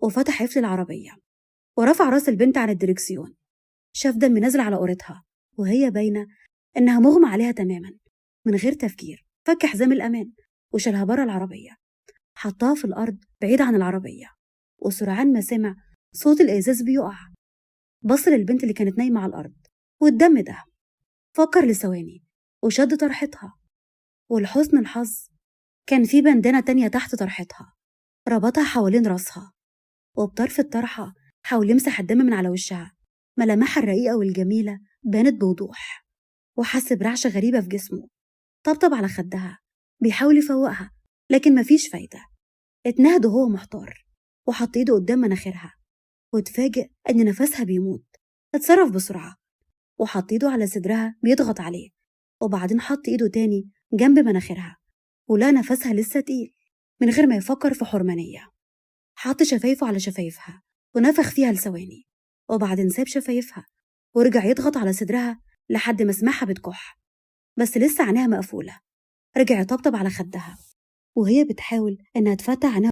وفتح قفل العربية ورفع راس البنت عن الدركسيون. شاف دم نازل على قورتها وهي باينة إنها مغمى عليها تماما. من غير تفكير فك حزام الأمان وشالها بره العربية، حطها في الأرض بعيد عن العربية. وسرعان ما سمع صوت الإزاز بيقع. بص للبنت اللي كانت نايمة على الأرض والدم ده، فكر لثواني وشد طرحتها، ولحسن الحظ كان في بندانة تانية تحت طرحتها، ربطها حوالين راسها، وبطرف الطرحة حاول يمسح الدم من على وشها. ملامحها الرقيقة والجميلة بانت بوضوح، وحس برعشة غريبة في جسمه. طبطب على خدها بيحاول يفوقها، لكن مفيش فايدة. اتنهد وهو محتار وحط ايده قدام مناخيرها، واتفاجئ ان نفسها بيموت. اتصرف بسرعة وحط ايده على صدرها بيضغط عليه، وبعدين حط ايده تاني جنب مناخيرها، ولا نفسها لسه تقيل. من غير ما يفكر في حرمانية حط شفايفه على شفايفها ونفخ فيها لثواني، وبعدين ساب شفايفها ورجع يضغط على صدرها لحد ما سمعها بتكح، بس لسه عينيها مقفولة. رجع يطبطب على خدها وهي بتحاول إنها تفتح عينيها.